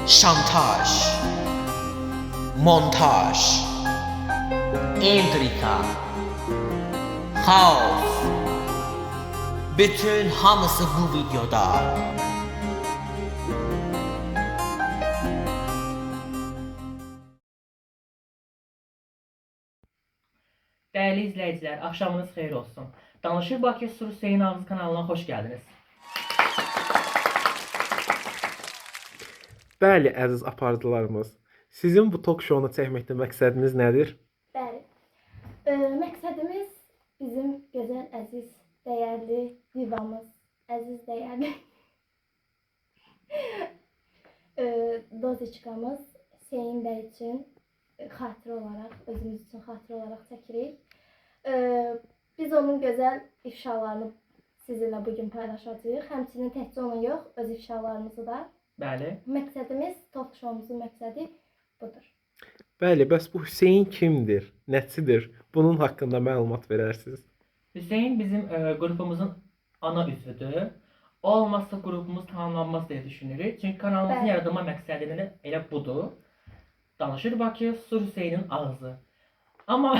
Şantaj, montaj, intrika, xaos. Bütün hamısı bu videoda. Dəyərli izləyicilər, axşamınız xeyir olsun. Danışır Bakı Sur Hüseyin Ağız kanalına xoş gəldiniz. Bəli, əziz aparıcılarımız, sizin bu talk show-nu çəkməkdə məqsədiniz nədir? Bəli. Məqsədimiz bizim gözəl, əziz, dəyərli divamız, əziz, dəyərli doziçkamız Hüseyn bəy üçün xatirə olaraq, özümüz üçün xatirə olaraq çəkirik. Biz onun gözəl ifşalarını sizinlə bu gün paylaşacağıq. Həmçinin təkcə onun yox, öz ifşalarımızı da. Bəli. Məqsədimiz, talk show-muzun məqsədi budur. Bəli, bəs bu Hüseyn kimdir? Nəçidir? Bunun haqqında məlumat verərsiniz? Hüseyn bizim qrupumuzun ana üzvüdür. O olmazsa qrupumuz tamamlanmaz deyə düşünürük. Çünki kanalımızın yaradılma məqsədi də elə budur. Danışır Bakı Sur Hüseynin ağzı. Amma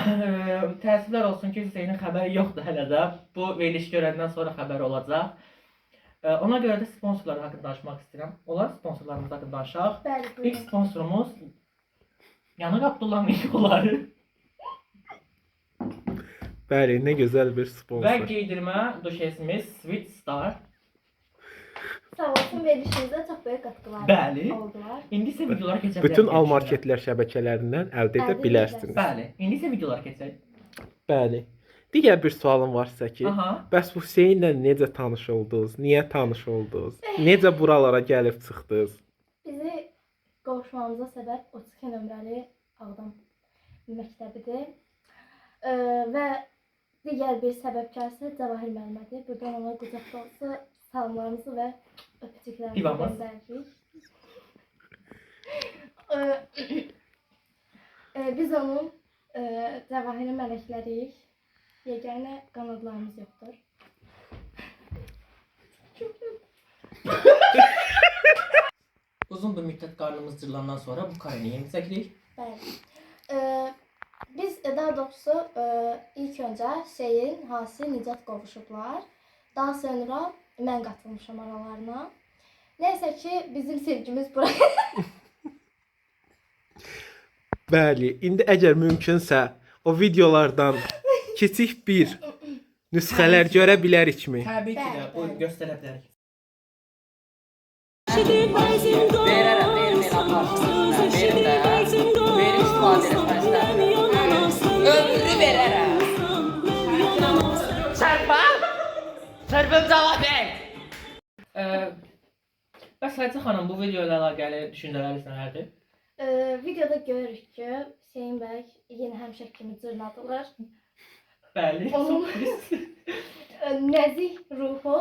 təəssüflər olsun ki, Hüseynin xəbəri yoxdur hələ də. Bu veriliş görəndən sonra xəbəri olacaq. Ona görə də sponsorlar haqqında danışmaq istəyirəm. Onlar sponsorlarımız haqqında danışaq. Bəli, İlk buyurun. sponsorumuz Yanıq Abdullahın yuxuları Bəli, nə gözəl bir və sponsor. geydirmə döşəsimiz Sweet Star. Sağ olsun, verilişimizə çox böyük qatqıları oldular. İndi isə videolara keçə bilərik Bütün deyə Al düşünürəm. marketlər şəbəkələrindən əldə edə Əldə edə bilərsiniz. Bəli. İndi isə videolara keçək. Bəli. Digər bir sualım var sizə ki, bəs bu Hüseynlə necə tanış oldunuz? Niyə tanış oldunuz? Necə buralara gəlib çıxdınız? Bizi qovuşmamıza səbəb 32 nömrəli Ağdam məktəbidir. Və digər bir səbəbkar isə Cəvahir müəllimədir. Buradan ona qucaq dolusu salamlarımızı və öpücüklərimizi Divamız. göndəririk. Biz onun Cəvahirin mələkləriyik. Yeganə qanadlarımız yoxdur. Uzun bir müddət qarnımız cırlandan sonra bu kareni yeni çəkirik. Bəli. Biz daha doğrusu ilk öncə Hüseyn, Hasil, Nicat qovuşublar. Daha sonra mən qatılmışam aralarına. Nəysə ki, bizim sevgimiz bura. Bəli, indi əgər mümkünsə o videolardan kiçik bir nüsxələr görə bilərikmi? Təbii ki də, Bəli, buyurun bəli. göstərə bilərik. Verərəm, verim elə aparsın. Verim də. Verim istifadə eləsin, istəmirəm. Ömrü verərəm. Sərfəm? Sərfəm cavab ver. Bəs Hacı xanım, bu video ilə əlaqəli düşüncələriniz nələrdir? Videoda görürük ki, Hüseyn bəy yenə həmişə kimi cırnadılır. Bəli. Onun Çox pis. Nəzik ruhu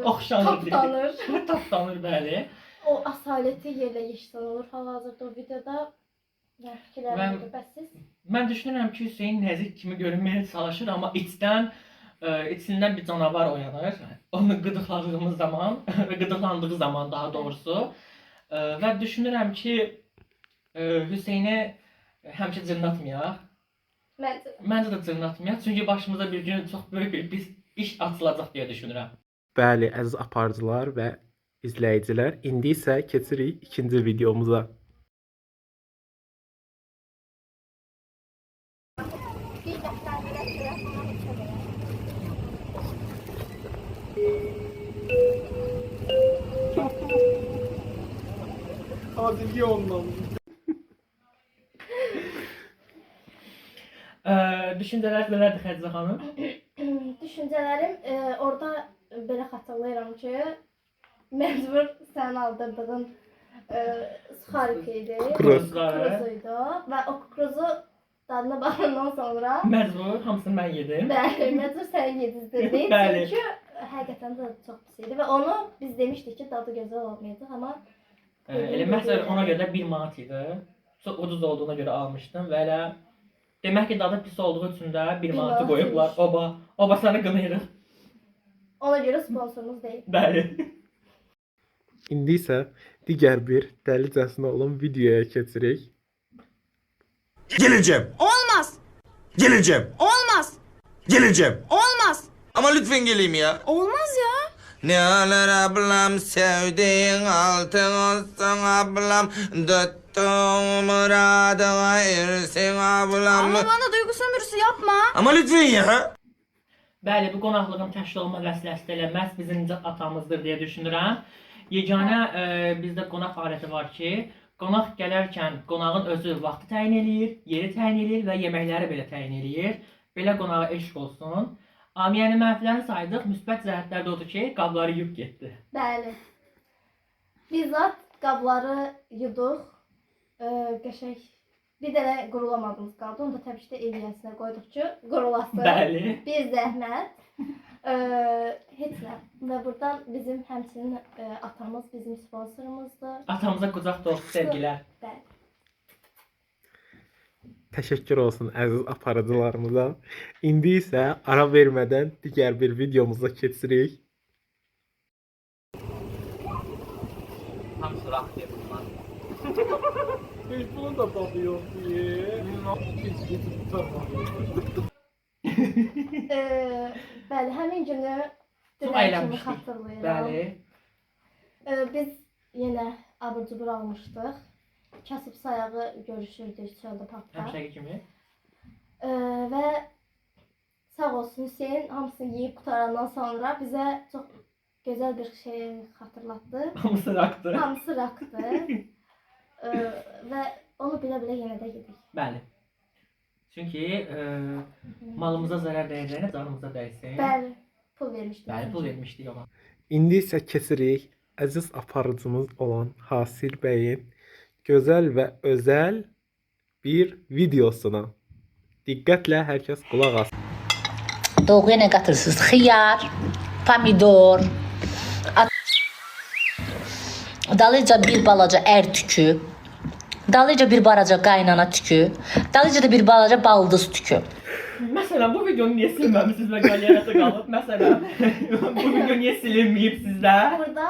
Oxşanır. tapdanır. Tapdanır, bəli. O asaləti yerlə yeksan olur hal-hazırda o videoda. Mən fikirlərim budur, bəs siz? Mən düşünürəm ki, Hüseyn nəzik kimi görünməyə çalışır, amma içdən içindən bir canavar oyanır. Onu qıdıqladığımız zaman və qıdıqlandığı zaman daha doğrusu. Və düşünürəm ki, Hüseyni həmişə cırnatmayaq. Məncə Məncə də cırnatmayaq, çünki başımıza bir gün çox böyük bir pis iş açılacaq deyə düşünürəm. Bəli, əziz aparıcılar və izləyicilər, indi isə keçirik ikinci videomuza. Bir dəftər belə görə. Adilgi ondan. Düşüncələr nələrdir Xədicə xanım? Düşüncələrim orada belə xatırlayıram ki, məcbur sən aldırdığın suxarik idi. Kukuruz. Kukuruzu idi və o kukuruzu dadına baxandan sonra Məcbur, hamısını mən yedim. bəli, məcbur səni yedizdirdik. Bəli. Çünki həqiqətən də çox pis idi və onu biz demişdik ki, dadı gözəl olmayacaq, amma Elə məsələn ona görə də 1 manat idi. Çox ucuz olduğuna görə almışdım və elə demək ki, dadı pis olduğu üçün də 1 Bir manatı manat qoyublar. imiş. Oba, oba səni qınayırıq. Ona görə sponsorumuz deyil. Bəli. İndi isə digər bir dəlicəsinə olan videoya keçirik. Geleceğim. Olmaz. Geleceğim. Olmaz. Geleceğim. Olmaz. Ama lütfen geleyim ya. Olmaz ya. Ne alır ablam sevdiğin altın olsun ablam. Tuttuğun muradına ersin ablam. Ama bana duygu sömürüsü yapma. Ama lütfen ya. Bəli, bu qonaqlığın təşkil olma vəsiləsi də elə məhz bizim atamızdır deyə düşünürəm. Yeganə bizdə qonaq adəti var ki, qonaq gələrkən qonağın özü vaxtı təyin eləyir, yeri təyin eləyir və yeməkləri belə təyin eləyir. Belə qonağa eşq olsun. Amma yəni mənfiləri saydıq, müsbət cəhətlər də odur ki, qabları yuyub getdi. Bəli. Bizzat qabları yuduq. Qəşəng bir dənə qurulamadığımız qaldı. Onu da təbii ki də ev yiyəsinə qoyduq ki, qurulasın. Bəli. Bir zəhmət. Heç nə. Və buradan bizim həmçinin atamız bizim sponsorumuzdur. Atamıza qucaq dolusu sevgilər. Bəli. Təşəkkür olsun əziz aparıcılarımıza. İndi isə ara vermədən digər bir videomuza keçirik. Hamısı rahat diye bunlar. Heç bunun da dadı yoxdur. Bəli, həmin günü Çox dünən kimi əylənmişdik. xatırlayıram. Bəli. Biz yenə abur cubur almışdıq. Kasıb sayağı görüşürdük çöldə parkda. Həmişəki kimi. Və sağ olsun Hüseyn hamısını yeyib qutarandan sonra bizə çox gözəl bir şey xatırlatdı. Hamısı raxdır. Hamısı rakdı. Və onu bilə-bilə yenə də yedik. Bəli. Çünki malımıza zərər dəyəcəyinə canımıza dəysin. Bəli, pul vermişdik. Bəli, pul vermişdik ona. İndi isə keçirik əziz aparıcımız olan Hasil bəyin gözəl və özəl bir videosuna. Diqqətlə hər kəs qulaq assın. Doğruya nə qatırsınız? Xiyar, pomidor, dalıca bir balaca ər tükü, dalıca bir balaca qaynana tükü, dalıca da bir balaca baldız tükü. Məsələn, bu videonu niyə silməmisiniz və qalyarata qalıb? Məsələn, bu video niyə silinməyib sizdə? Burada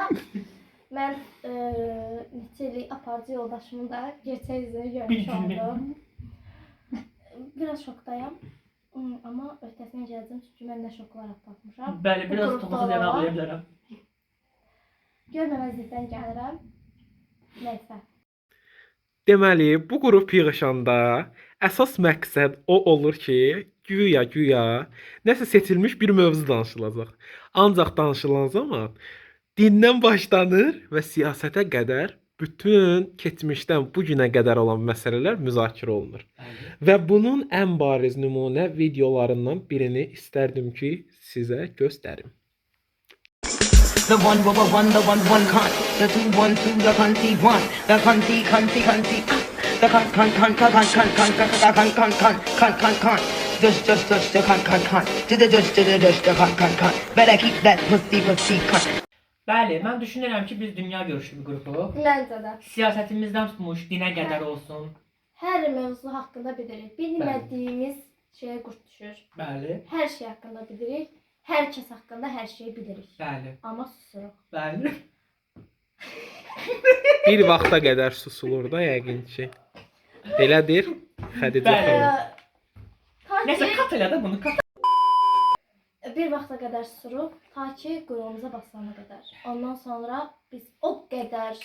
mən neçə illik aparıcı yoldaşımın da gerçək üzünü Bir görmüş günlük. oldum. Biraz şokdayam. Amma öhdəsindən gələcəm çünki mən nə şoklar atlatmışam. Bəli, Bu biraz qrupda toxusu deyən olaraq ağlaya bilərəm. Görməməzlikdən gəlirəm. Nəysə. Deməli, bu qrup yığışanda əsas məqsəd o olur ki, güya nəsə seçilmiş bir mövzu danışılacaq. Ancaq danışılan zaman dindən başlanır və siyasətə qədər bütün keçmişdən bu günə qədər olan məsələlər müzakirə olunur. Bəli. Və bunun ən bariz nümunə videolarından birini istərdim ki, sizə göstərim. The one, one, one, the one, one, con. The two, one, two, the cunty, one. The cunty, cunty, cunty. The con, con, con, con, con, con, con, con, con, con, con, con, con, con. Just, the con, con, con. Just, the con, con, con. Better keep that pussy, pussy, con. Bəli, mən düşünürəm ki, biz dünya görüşlü bir qrupuq. Məncə də. Siyasətimizdən tutmuş dinə qədər olsun. Hər mövzu haqqında bilirik. Bilmədiyimiz şeyə qurd düşür. Bəli. Hər şey haqqında bilirik. Hər kəs haqqında hər şeyi bilirik. Bəli. Amma susuruq. Bəli. Bir vaxta qədər susulur da yəqin ki. Elədir, Xədicə Bəli. xanım. Ta Nəsə ki, kat elə də bunu kat. bir vaxta qədər susuruq, ta ki quyruğumuza basılana qədər. Ondan sonra biz o qədər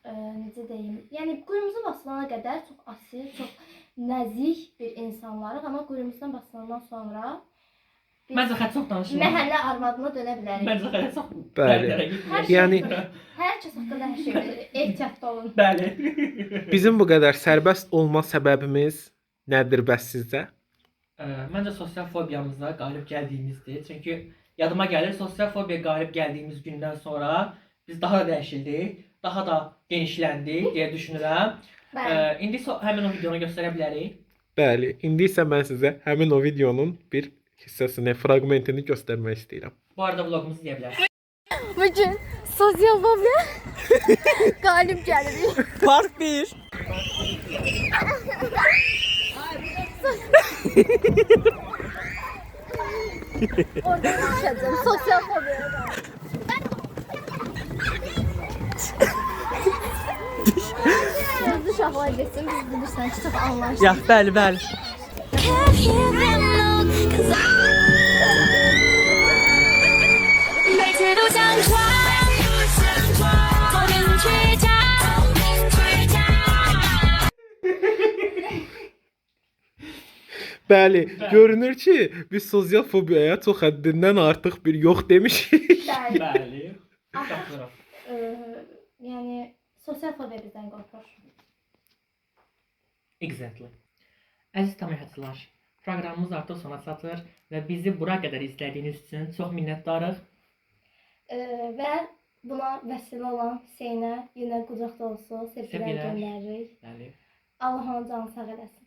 necə deyim, yəni quyruğumuza basılana qədər çox asil, çox nəzik bir insanlarıq, amma quyruğumuzdan basılandan sonra biz Məncə xət çox danışır. məhəllə arvadına dönə bilərik. Məncə xət çox. Bəli. dərlərə getmir. Yəni Hər kəs haqqında hər şey bilirik. Ehtiyatlı olun. Bəli. bizim bu qədər sərbəst olma səbəbimiz nədir bəs sizcə? Məncə sosial fobiyamıza qalib gəldiyimizdir. Çünki yadıma gəlir, sosial fobiya qalib gəldiyimiz gündən sonra biz daha da dəyişildik, daha da genişləndik deyə düşünürəm. Bəli. İndi həmin o videonu göstərə bilərik. Bəli, indi isə mən sizə həmin o videonun bir hissəsini, fraqmentini göstərmək istəyirəm. Bu arada vloqumuzu izləyə bilərsiniz. Bugün sosial fobiya qalib gəlirik. Part 1. Oradan düşəcəm. Sosial fobiya. Uşaqlar desin, biz bilirsən ki, çox anlayışlı. Ya, bəli, bəli. Can't hear them, no, 'cause 每次都想穿，聪明去家，去家。 Bəli, görünür ki, biz sosial fobiyaya çox həddindən artıq bir yox demişik. Bəli. Bəli. Qatılıram. Yəni sosial fobiya bizdən qorxur. Exactly. Əziz tamaşaçılar, proqramımız artıq sona çatır və bizi bura qədər izlədiyiniz üçün çox minnətdarıq. Və buna vəsilə olan Hüseynə yenə qucaq dolusu sevgilər Sevgilər. göndəririk. Bəli. Allah onun canını sağ eləsin.